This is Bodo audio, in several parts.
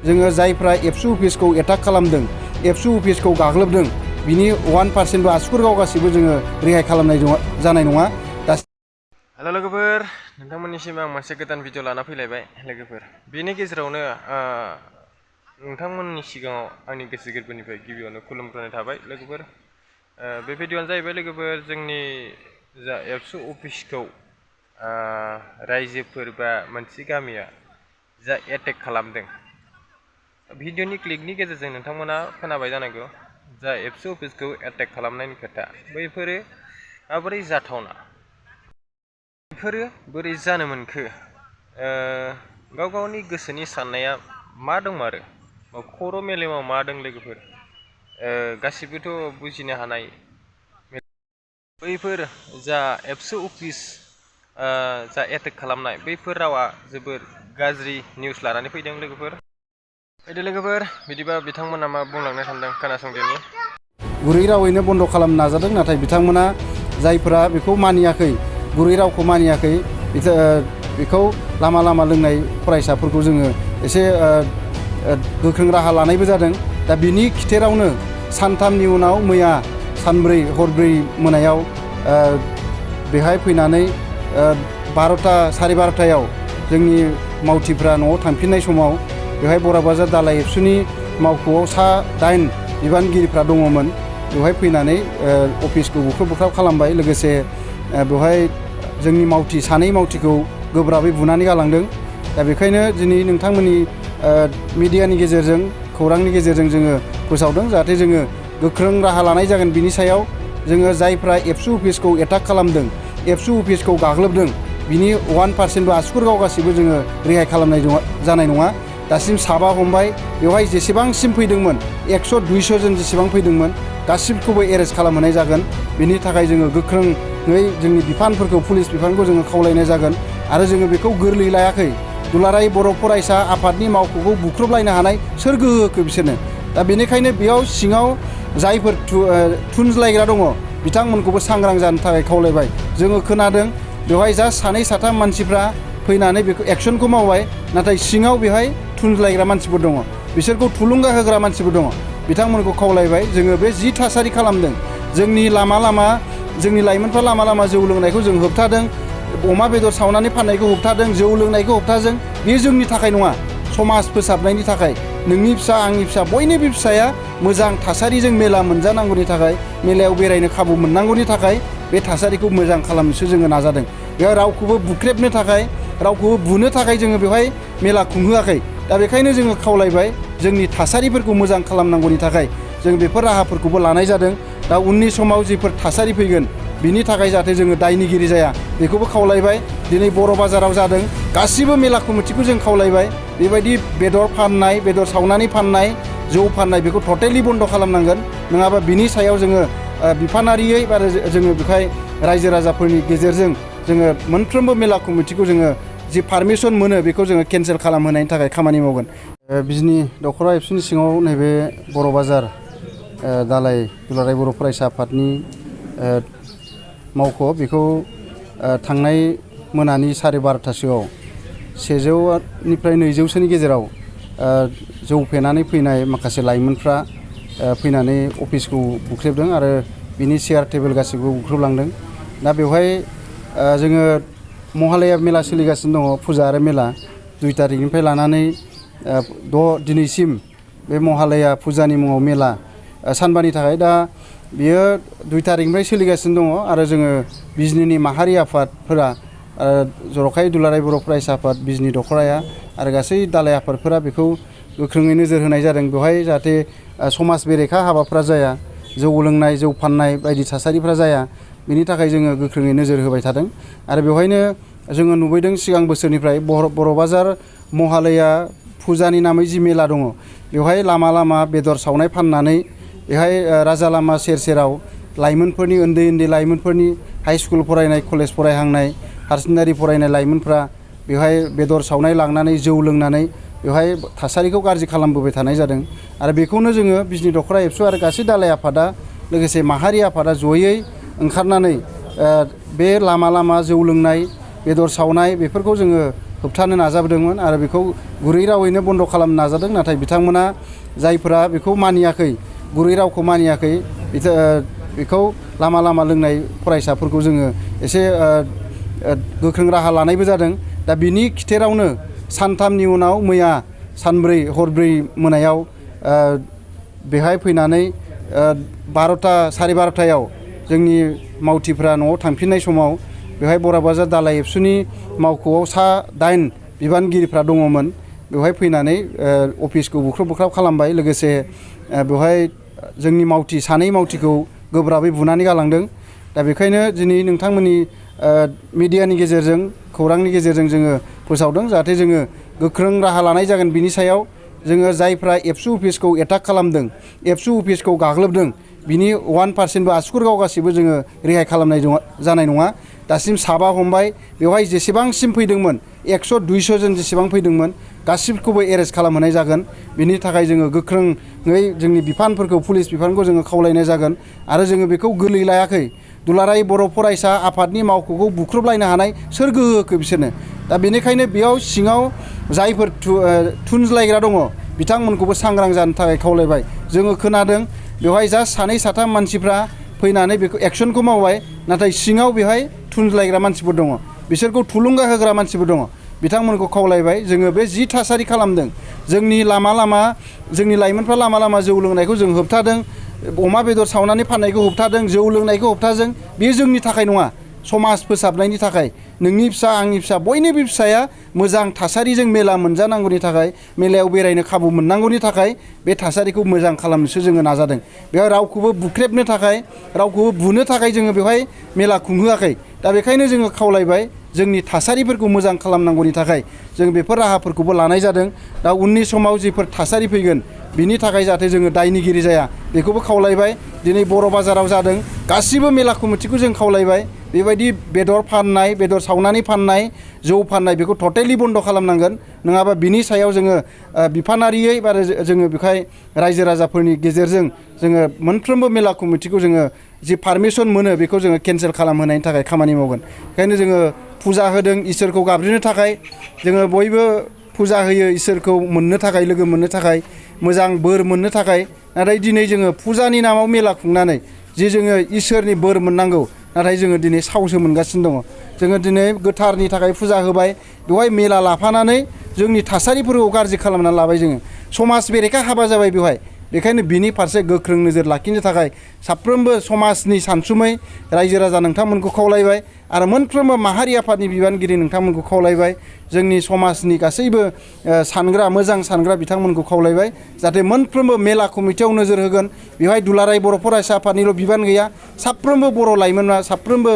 जोङो जायफ्रा एबसु अफिसखौ एटाक खालामदों, एबसु अफिसखौ गाग्लोबदों, बिनि 1%बो आसुगुर गावगासिबो जोङो रेहाय खालामनाय जानाय नङा। हेल' लोगोफोर, नोंथांमोननिसिम आं मोनसे गोदान भिडिअ लाना फैलायबाय लोगोफोर। बेनि गेजेरावनो नोंथांमोननि सिगाङाव आंनि गोसो गोरबोनिफ्राय गिबियावनो खुलुमग्रोनाय थाबाय लोगोफोर। बे भिडिअ'आनो जाहैबाय लोगोफोर, जोंनि जा एबसु अफिसखौ रायजोफोर बा मोनसे गामिया जा एटेक खालामदों, भिडिअ'नि क्लिकनि गेजेरजों नोंथांमोना खोनाबाय जानांगौ जा एबसु अफिसखौ एटेक खालामनायनि खोथा। बैफोरो माबोरै जाथावना, बेफोरो बोरै जानो मोनखो, गाव गावनि गोसोनि साननाया मा दंमारो, खर' मेलेमाव मा दं लोगोफोर, गासिबोथ' बुजिनो हानाय। बैफोर जा एबसु अफिस जा एटेक खालामनाय, बैफोर रावा जोबोर गाज्रि निउस लानानै फैदों लोगोफोर। फैदो लोगोफोर, बिदिबा बिथांमोना मा बुंलांनो सानदों खोनासंदोनि। गुरै रावैनो बन्द' खालामनो नाजादों, नाथाय बिथांमोना जायफोरा बेखौ मानियाखै, गुरै रावखौ मानियाखै, बेखौ लामा लामा लोंनाय फरायसाफोरखौ जोङो एसे गोख्रों राहा लानायबो जादों। दा बिनि खिथेरावनो सानथामनि उनाव मैया सानब्रै हरब्रै मोनायाव बेहाय फैनानै 12ता साराय 12तायाव जोंनि मावथिफ्रा न'आव थांफिननाय समाव बेवहाय बराबाजार दालाइ एबसुनि मावख'आव 8 बिबानगिरिफ्रा दङमोन। बेवहाय फैनानै अफिसखौ बुख्रुब खालामबाय। लोगोसे बेवहाय जोंनि सानै मावथिखौ गोब्राबै बुनानै गालांदों। दा बेखायनो दिनै नोंथांमोननि मिडियानि गेजेरजों, खौरांनि गेजेरजों जोङो फोसावदों, जाहाथे जोङो गोख्रों राहा लानाय जागोन। बिनि सायाव जोङो जायफ्रा एबसु अफिसखौ एटाक खालामदों, एबसु अफिसखौ गाग्लोबदों, बिनि 1%बो आसुगुर गावगासिबो जोङो रेहाय खालामनाय जानाय नङा। दासिम 7 हमबाय। बेवहाय जेसेबांसिम फैदोंमोन 100-200 जन जेसेबां फैदोंमोन गासिबखौबो एरेस्ट खालामहोनाय जागोन। बिनि थाखाय जोङो गोख्रोङै जोंनि बिफानफोरखौ, पुलिस बिफानखौ जोङो खावलायनाय जागोन। आरो जोङो बेखौ गोरलै लायाखै। दुलाराय बर' फरायसा आफादनि मावख'खौ बुख्रुबलायनो हानाय सोर गोहो होखो बिसोरनो? दा बेनिखायनो बेयाव सिङाव जायफोर थुनज्लायग्रा दङ, बिथांमोनखौबो सांग्रां जानो थाखाय खावलायबाय। जोङो खोनादों बेवहाय जास्ट 2-3 मानसिफ्रा फैनानै बेखौ एक्सनखौ मावबाय, नाथाय सिङाव बेवहाय थुनज्लायग्रा मानसिफोर दङ, बिसोरखौ थुलुंगा होग्रा मानसिफोर दङ। बिथांमोनखौ खावलायबाय। जोङो बे जि थासारि खालामदों, जोंनि जोंनि लाइमोनफ्रा लामा लामा जौ लोंनायखौ जों होबथादों, अमा बेदर सावनानै फाननायखौ होबथादों, जौ लोंनायखौ होबथादों। बेयो जोंनि थाखाय नङा, समाज फोसाबनायनि थाखाय। नोंनि फिसा, आंनि फिसा, बयनिबो फिसाया मोजां थासारिजों मेला मोनजानांगौनि थाखाय, मेलायाव बेरायनो खाबु मोननांगौनि थाखाय बे थासारिखौ मोजां खालामनोसो जोङो नाजादों। बेयाव रावखौबो बुख्रेबनो थाखाय, रावखौबो बुनो थाखाय जोङो बेवहाय मेला खुंहोआखै। दा बेखायनो जोङो खावलायबाय, जोंनि थासारिफोरखौ मोजां खालामनांगौनि थाखाय जों बेफोर राहाफोरखौबो लानाय जादों। दा उननि समाव जिफोर थासारि फैगोन, बिनि थाखाय जाहाथे जोङो दायनिगिरि जाया, बेखौबो खावलायबाय। दिनै बर' बाजाराव जादों, गासिबो मेला कमिटिखौ जों खावलायबाय, बेबायदि बेदर फाननाय, बेदर सावनानै फाननाय, जौ फाननाय, बेखौ टटेलि बन्द' खालामनांगोन। नङाबा बिनि सायाव जोङो बिफानारियै बा जोङो बेवहाय रायजो राजाफोरनि गेजेरजों जोङो मोनफ्रोमबो मेला कमिटिखौ जोङो जि पारमिसन मोनो बेखौ जोङो केन्सेल खालामहोनायनि थाखाय खामानि मावगोन। बिजनि दख'रा एबसुनि सिङाव नैबे बर' बाजार दालाइ दुलाराय बर' फरायसा आफादनि मावख', बेखौ थांनाय मोनानि 12:30सोआव 100निफ्राय 200सोनि गेजेराव जौ फेनानै फैनाय माखासे लाइमोनफ्रा फैनानै अफिसखौ बुख्रेबदों आरो बिनि चेयार टेबोल गासिबो बुख्रुबलांदों। दा बेवहाय जोङो महालया मेला सोलिगासिनो दङ, फुजा आरो मेला 2 तारिखनिफ्राय लानानै 6 दिनैसिम बे महालया फुजानि मुङाव मेला सानबानि थाखाय। दा बियो 2 तारिखनिफ्राय सोलिगासिनो दङ आरो जोङो बिजनिनि माहारि आफादफोरा, जर'खायै दुलाराय बर' फरायसा आफाद, बिजनि दख'राया आरो गासै दालाइ आफादफोरा बेखौ गोख्रोङै नोजोर होनाय जादों। बेवहाय जाहाथे समाज बेरेखा हाबाफ्रा जाया, जौ लोंनाय, जौ फाननाय बायदि थासारिफ्रा जाया, बिनि थाखाय जोङो गोख्रोङै नोजोर होबाय थादों। आरो बेवहायनो जोङो नुबोदों सिगां बोसोरनिफ्राय बर' बाजार महालया फुजानि नामै जि मेला दङ, बेवहाय लामा लामा बेदर सावनाय फाननानै, बेहाय राजा लामा सेर सेराव लाइमोनफोरनि, उन्दै लाइमोनफोरनि, हाइ स्कुल फरायनाय, कलेज फरायहांनाय, हायार सेकेन्डारि फरायनाय लाइमोनफ्रा बेवहाय बेदर सावनाय लांनानै जौ लोंनानै बेवहाय थासारिखौ गाज्रि खालामबोबाय थानाय जादों। आरो बेखौनो जोङो बिजनि दख'रा एबसु आरो गासै दालाइ आफादा, लोगोसे माहारि आफादा जयै ओंखारनानै बे लामा लामा जौ लोंनाय, बेदर सावनाय, बेफोरखौ जोङो होबथानो नाजाबोदोंमोन आरो बेखौ गुरै रावैनो बन्द' खालामनो नाजादों। नाथाय बिथांमोना जायफोरा बेखौ मानियाखै, गुरै रावखौ मानियाखै, बेखौ लामा लामा लोंनाय फरायसाफोरखौ जोङो एसे गोख्रों राहा लानायबो जादों। दा बिनि खिथेरावनो सानथामनि उनाव मैया सानब्रै हरब्रै मोनायाव बेहाय फैनानै 12ता साराय 12टायाव जोंनि मावथिफ्रा न'आव थांफिननाय समाव बेवहाय बराबाजार दालाइ एबसुनि मावख'आव सा 8 बिबानगिरिफ्रा दङमोन। बेवहाय फैनानै अफिसखौ बुख्रुब बुख्राब खालामबाय। लोगोसे बेवहाय जोंनि सानै मावथिखौ गोब्राबै बुनानै गालांदों। दा बेखायनो दिनै नोंथांमोननि मिडियानि गेजेरजों, खौरांनि गेजेरजों जोङो फोसावदों जाहाथे जोङो गोख्रों राहा लानाय जागोन। बिनि सायाव जोङो जायफ्रा एबसु अफिसखौ एटाक खालामदों, एबसु अफिसखौ गाग्लोबदों, बिनि 1%बो आसुगुर गावगासिबो जोङो रेहाय खालामनाय जानाय नङा। दासिम साबा हमबाय। बेवहाय जेसेबांसिम फैदोंमोन 100-200 जन जेसेबां फैदोंमोन गासिबखौबो एरेस्ट खालामहोनाय जागोन। बिनि थाखाय जोङो गोख्रोङै जोंनि बिफानफोरखौ, पुलिस बिफानखौ जोङो खावलायनाय जागोन। आरो जोङो बेखौ गोरलै लायाखै। दुलाराय बर' फरायसा आफादनि मावख'खौ बुख्रुबलायनो हानाय सोर गोहो होखो बिसोरनो? दा बेनिखायनो बेयाव सिङाव जायफोर थुनज्लायग्रा दङ बिथांमोनखौबो सांग्रां जानो थाखाय खावलायबाय। जोङो खोनादों बेवहाय जास्ट 2-3 मानसिफ्रा फैनानै बेखौ एक्सनखौ मावबाय, नाथाय सिङाव बेवहाय थुनज्लायग्रा मानसिफोर दङ, बिसोरखौ थुलुंगा होग्रा मानसिफोर दङ। बिथांमोनखौ खावलायबाय। जोङो बे जि थासारि खालामदों, जोंनि लामा लामा जोंनि लाइमोनफ्रा लामा लामा जौ लोंनायखौ जों होबथादों, अमा बेदर सावनानै फाननायखौ होबथादों, जौ लोंनायखौ होबथादों। बेयो जोंनि थाखाय नङा, समाज फोसाबनायनि थाखाय। नोंनि फिसा, आंनि फिसा, बयनिबो फिसाया मोजां थासारिजों मेला मोनजानांगौनि थाखाय, मेलायाव बेरायनो खाबु मोननांगौनि थाखाय बे थासारिखौ मोजां खालामनोसो जोङो नाजादों। बेयाव रावखौबो बुख्रेबनो थाखाय, रावखौबो बुनो थाखाय जोङो बेवहाय मेला खुंहोआखै। दा बेखायनो जोङो खावलायबाय, जोंनि थासारिफोरखौ मोजां खालामनांगौनि थाखाय जों बेफोर राहाफोरखौबो लानाय जादों। दा उननि समाव जिफोर थासारि फैगोन बिनि थाखाय जाहाथे जोङो दायनिगिरि जाया बेखौबो खावलायबाय। दिनै बर' बाजाराव जादों, गासिबो मेला कमिटिखौ जों खावलायबाय बेबायदि बेदर फाननाय, बेदर सावनानै फाननाय, जौ फाननाय बेखौ टटेलि बन्द' खालामनांगोन। नङाबा बिनि सायाव जोङो बिफानारियै बा जोङो बेवहाय रायजो राजाफोरनि गेजेरजों जोङो मोनफ्रोमबो मेला कमिटिखौ जोङो जि पारमिसन मोनो बेखौ जोङो केन्सेल खालामहोनायनि थाखाय खामानि मावगोन। ओंखायनो जोङो फुजा होदों इसोरखौ गाबज्रिनो थाखाय। जोङो बयबो फुजा होयो इसोरखौ मोननो थाखाय, लोगो मोननो थाखाय, मोजां बोर मोननो थाखाय। नाथाय दिनै जोङो फुजानि नामाव मेला खुंनानै जि जोङो इसोरनि बोर मोननांगौ, नाथाय जोङो दिनै सावसो मोनगासिनो दङ। जोङो दिनै गोथारनि थाखाय फुजा होबाय, बेवहाय मेला लाफानानै जोंनि थासारिफोरखौ गाज्रि खालामनानै लाबाय। जोङो समाज बेरेखा हाबा जाबाय बेवहाय। बेखायनो बिनि फारसे गोख्रों नोजोर लाखिनो थाखाय साफ्रोमबो समाजनि सानसुमै रायजो राजा नोंथांमोनखौ खावलायबाय आरो मोनफ्रोमबो माहारि आफादनि बिबानगिरि नोंथांमोनखौ खावलायबाय। जोंनि समाजनि गासैबो सानग्रा, मोजां सानग्रा बिथांमोनखौ खावलायबाय जाहाथे मोनफ्रोमबो मेला कमिटियाव नोजोर होगोन। बेवहाय दुलाराय बर' फरायसा आफादनिल' बिबान गैया, साफ्रोमबो बर' लाइमोनफ्रा, साफ्रोमबो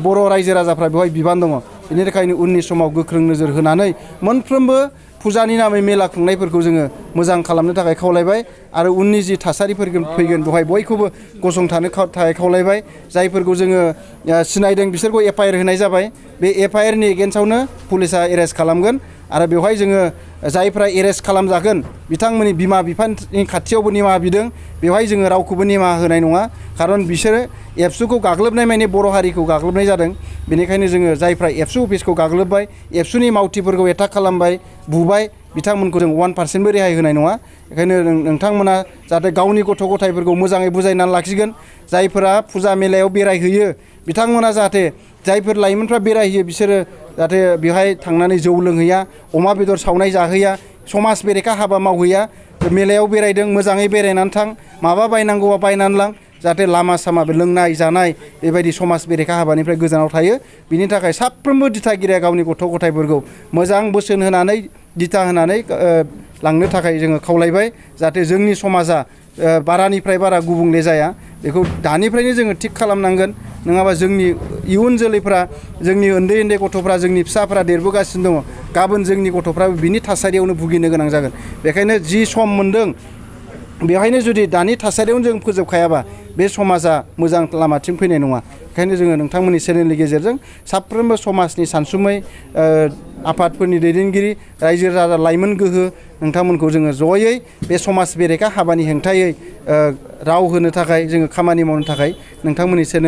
बर' रायजो राजाफ्रा बेवहाय बिबान दङ। बेनि थाखायनो उननि समाव गोख्रों नोजोर होनानै मोनफ्रोमबो फुजानि नामै मेला खुंनायफोरखौ जोङो मोजां खालामनो थाखाय खावलायबाय। आरो उननि जि थासारिफोर फैगोन बेवहाय बयखौबो गसंथानो थाखाय खावलायबाय। जायफोरखौ जोङो सिनायदों बिसोरखौ FIR होनाय जाबाय। बे FIRनि एगेन्स्टआवनो पुलिसा एरेस्ट खालामगोन। आरो बेवहाय जोङो जायफ्रा एरेस्ट खालामजागोन बिथांमोननि बिमा बिफानि खाथियावबो निमाहा बिदों। बेवहाय जोङो रावखौबो निमाहा होनाय नङा, खारन बिसोरो एबसुखौ गाग्लोबनाय माने बर' हारिखौ गाग्लोबनाय जादों। बेनिखायनो जोङो जायफ्रा एबसु अफिसखौ गाग्लोबबाय, एबसुनि मावथिफोरखौ एटाक खालामबाय, बुबाय, बिथांमोनखौ जों 1%बो रेहाय होनाय नङा। बेखायनो नोंथांमोना जाहाथे गावनि गथ' गथायफोरखौ मोजाङै बुजायनानै लाखिगोन। जायफोरा फुजा मेलायाव बेरायहैयो बिथांमोना जाहाथे, जायफोर लाइमोनफ्रा बेरायहैयो बिसोरो जाहाथे बेवहाय थांनानै जौ लोंहैया, अमा बेदर सावनाय जाहैया, समाज बेरेखा हाबा मावहैया। मेलायाव बेरायदों, मोजाङै बेरायनानै थां, माबा बायनांगौबा बायनानै लां, जाहाथे लामा सामा लोंनाय जानाय बेबायदि समाज बेरेखा हाबानिफ्राय गोजानाव थायो। बिनि थाखाय साफ्रोमबो दिथागिरिया गावनि गथ' गथायफोरखौ मोजां बोसोन होनानै, दिथा होनानै लांनो थाखाय जोङो खावलायबाय। जाहाथे जोंनि समाजा बारानिफ्राय बारा गुबुंले जाया, बेखौ दानिफ्रायनो जोङो थिग खालामनांगोन। नङाबा जोंनि इयुन जोलैफ्रा, जोंनि उन्दै उन्दै गथ'फ्रा, जोंनि फिसाफ्रा देरबोगासिनो दङ। गाबोन जोंनि गथ'फ्राबो बिनि थासारियावनो भुगिनो गोनां जागोन। बेखायनो जि सम मोनदों बेवहायनो जुदि दानि थासारियावनो जों फोजोबखायाबा बे समाजा मोजां लामाथिं फैनाय नङा। ओंखायनो जोङो नोंथांमोननि चेनेलनि गेजेरजों साफ्रोमबो समाजनि सानसुमै आफादफोरनि दैदेनगिरि, रायजो राजा, लाइमोन गोहो नोंथांमोनखौ जोङो जयै बे समाज बेरेखा हाबानि हेंथायै राव होनो थाखाय, जोङो खामानि मावनो थाखाय नोंथांमोननि चेनेल